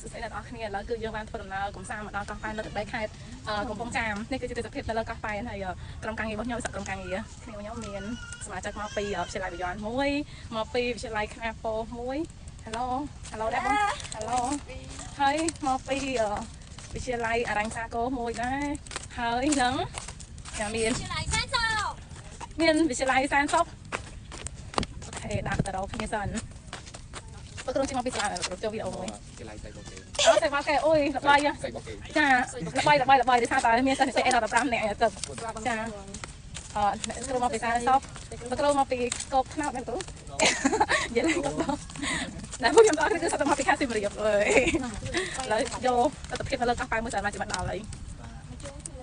សួស្តីអ្នកទាំងអស់គ្នាឥឡូវគឺយើងបានធ្វើដំណើរកំសាន្តមកដល់កោះប៉ែននៅទឹកដីខេត្តកំពង់ចាមនេះគឺជាទេសភាពនៅលើកោះប៉ែនហើយក្រុមការងាររបស់ខ្ញុំសក្រុមការងារគ្នាខ្ញុំមានសមាជិកមកពីវិទ្យាល័យបយ័នមួយមកពីវិទ្យាល័យខ្នាពោមួយ Hello Hello ដែរបង Hello ហើយមកពីវិទ្យាល័យអរញ្ញសាគរមួយដែរហើយនឹងចាមាន វិទ្យាល័យសែនសុខ មានវិទ្យាល័យសែនសុខ OK ដាក់ទៅរកគ្នាសិនបើក្រុមជិះមកពីសាលាចូលវីដេអូមួយ គេឡៃស្អីបកគេ អត់តែមកគេអូយល្បី ស្អីបកគេ ចាល្បីល្បីល្បីដោយសារតែមានសិស្សនិស្សិតអីដល់15នាក់ទៅចាអត់គ្រូមកពីសាសពគ្រូមកពីកោកថ្នោតមែនគ្រូនិយាយឡើងកោកដល់តែពួកខ្ញុំដល់គឺសត្វមកពីខេត្តសៀមរាបអើយឥឡូវយកទស្សនភាពនៅលើកោះប៉ែមួយសិនមកចាំដល់ហើយ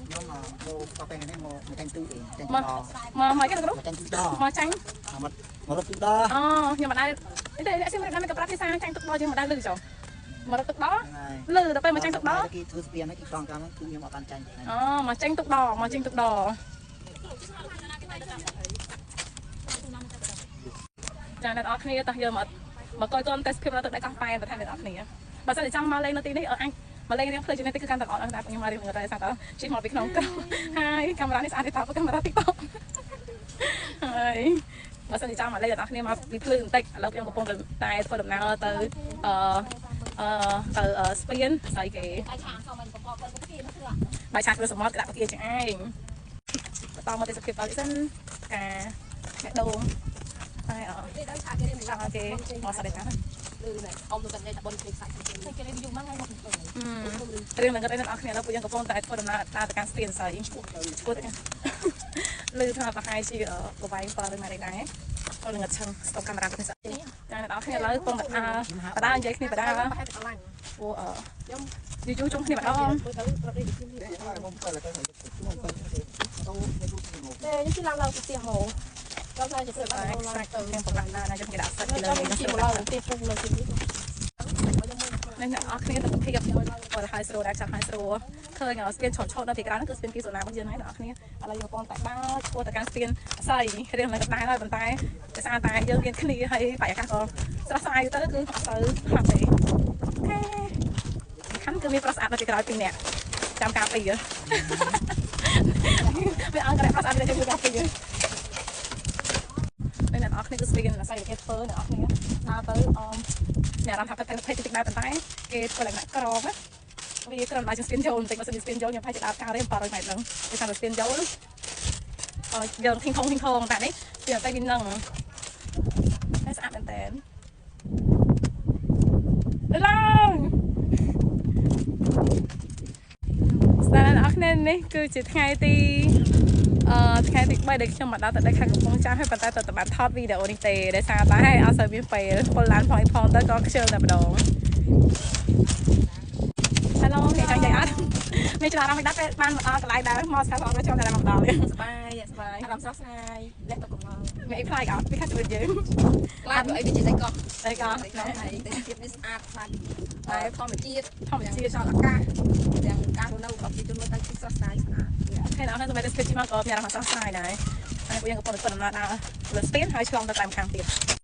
ខ្ញុំមកមកកាហ្វេនេះមកមកចាញ់ទូអីចាញ់ មក ដ មកមកគេគ្រូ មកចាញ់ទូដ មកចាញ់ មករត់ទូដ អូខ្ញុំមិនដែរទេអ្នកសៀមរាបដែរមានក៏ប្រាប់ភាសាចាញ់ទឹកដល់យើងមិនដែរលឺចុះមករត់ទឹកដល់លឺដល់ពេលមកចាញ់ទឹកដល់ គេធ្វើស្ពានហ្នឹងគេកងកម្មហ្នឹងគឺខ្ញុំអត់បានចាញ់ទេ អូមកចាញ់ទឹកដល់មកចាញ់ទឹកដល់ចាអ្នកនរគ្នាតោះយើងមកមកកយកូនទេសភាពនៅទឹកដីកោះប៉ែនបន្ថែមអ្នកនរគ្នាបើសិនជាចង់មកលេងនៅទីនេះអញមកលេងរៀងភ្លឺជាងនេះតិចគឺកាន់តែល្អតែខ្ញុំមករៀងតែសារតជិះមកពីក្នុងក្រុងហើយកាមេរ៉ានេះស្អាតទេតើកាមេរ៉ា TikTok ហើយបើសិនជាចង់មកលេងអ្នកនរគ្នាមកពីភ្លឺបន្តិចឥឡូវខ្ញុំកំពុងតែធ្វើដំណើរទៅអឺអឺទៅស្ពានស្អីគេ បាយឆាសមិនប្រកបទៅគេមកធ្វើ បាយឆាធ្វើសមុទ្រក្តាប់ពគាជាងឯងបន្តមកទេសភាពតសិនផ្កាអ្នកដូងហើយអ គេដល់ឆាគេរៀន ឆាគេមកសាដេតា លឺណែអ៊ំទៅកាន់តែបុនគេសាច់គេរៀនយូរមកហើយមក រឿងនឹងក៏អ្នកនរគ្នាឥឡូវពួកយើងកំពុងតែធ្វើដំណើរតាមទៅកាន់ស្ពានស្អីឈួតឮថាប្រហែលជាប្រវែង700ម៉ែត្រដែរចូលនឹងឆឹងស្តុបកាមេរ៉ាទៅសិនចាអ្នកនរគ្នាឥឡូវកំពុងតែបដានិយាយគ្នាបដា ប្រហែលតែកន្លាញ់ ពួកអខ្ញុំយូរយូរជុំគ្នាម្ដង ទៅទៅរត់នេះ មកទៅទៅទៅ ទេខ្ញុំជិះឡើងឡើងទៅផ្ទះមកដល់តែជាព្រឹក បា ឡើង ទសាច់ ទៅ ខ្ញុំប្រហែលណាខ្ញុំគេដាក់សាច់ ខ្ញុំ លើនេះ ជិះមកឡើងផ្ទះពុកលើទីនេះ នេះអ្នកនរគ្នាទៅភាពគាត់ហើយស្រួលដែរចាប់ហើយស្រួលឃើញស្ពានឆោតឆោតដល់ពីក្រៅហ្នឹងគឺស្ពានគីសូណារបស់យើងហើយអ្នកនរគ្នាឥឡូវយើងកំពុងតែបើឈួរទៅកាន់ស្ពានស្អីរៀងនៅកណ្ដាលហើយប៉ុន្តែដោយសារតែយើងមានគ្នាហើយបរិយាកាសក៏ស្រស់ស្រាយទៅគឺអត់ទៅហត់ទេ OK សំខាន់គឺមានប្រុសស្អាតនៅពីក្រោយពីរនាក់ចាំការពីរវាអង្គរៈប្រុសស្អាតនៅជួយការពីរនេះអ្នកនរគ្នាគឺស្ពានអាស្រ័យគេធ្វើអ្នកនរគ្នាដើរទៅអមមានអារម្មណ៍ថាផិតផិតតិចដែរប៉ុន្តែគេធ្វើលក្ខណៈក្រងណាវាក្រំដល់ជាងស្ពានចូលបន្តិចបើសិនជាស្ពានចូលខ្ញុំប្រហែលជាដើរការរៀន700ម៉ែត្រហ្នឹងគេថាស្ពានចូលអឺយើងធីងថងធីងថងតែនេះវាតែវានឹងតែស្អាតមែនតើឡើងស្ដារអ្នកនរនេះគឺជាថ្ងៃទីអឺថ្ងៃទី3ដែលខ្ញុំមកដល់ទៅដីខេត្តកំពង់ចាមហើយប៉ុន្តែទៅតែបានថតវីដេអូនេះទេដោយសារតែអត់សូវមានពេលពលឡានផងអីផងទៅក៏ខ្ជិលតែម្ដង Hello គេចង់និយាយអត់មានចំណារអារម្មណ៍មិនដល់ពេលបានមកដល់កន្លែងដែរមកស្កាត់អត់ចូលតែមកដល់ សបាយសបាយអារម្មណ៍ស្រស់ស្រាយលះទុកកំងល់ មានអីប្លែកអត់ពីខាងជីវិតយើង ខ្លាចអីវាជាដីកោះ តែក៏ ដីកោះហើយទេសភាពនេះស្អាតខ្លាចតែធម្មជាតិ ធម្មជាតិ ខ្យល់អាកាសទាំងការរស់នៅរបស់ប្រជាជនមើលទៅគឺស្រស់ស្រាយស្អាត ហើយអ្នកនរសម្រាប់ទេសភាពមកក៏មានអារម្មណ៍ស្រស់ស្រាយដែរហើយពួកយើងកំពុងតែធ្វើដំណើរដើរលើស្ពានហើយឆ្លងទៅតាមខាងទៀត។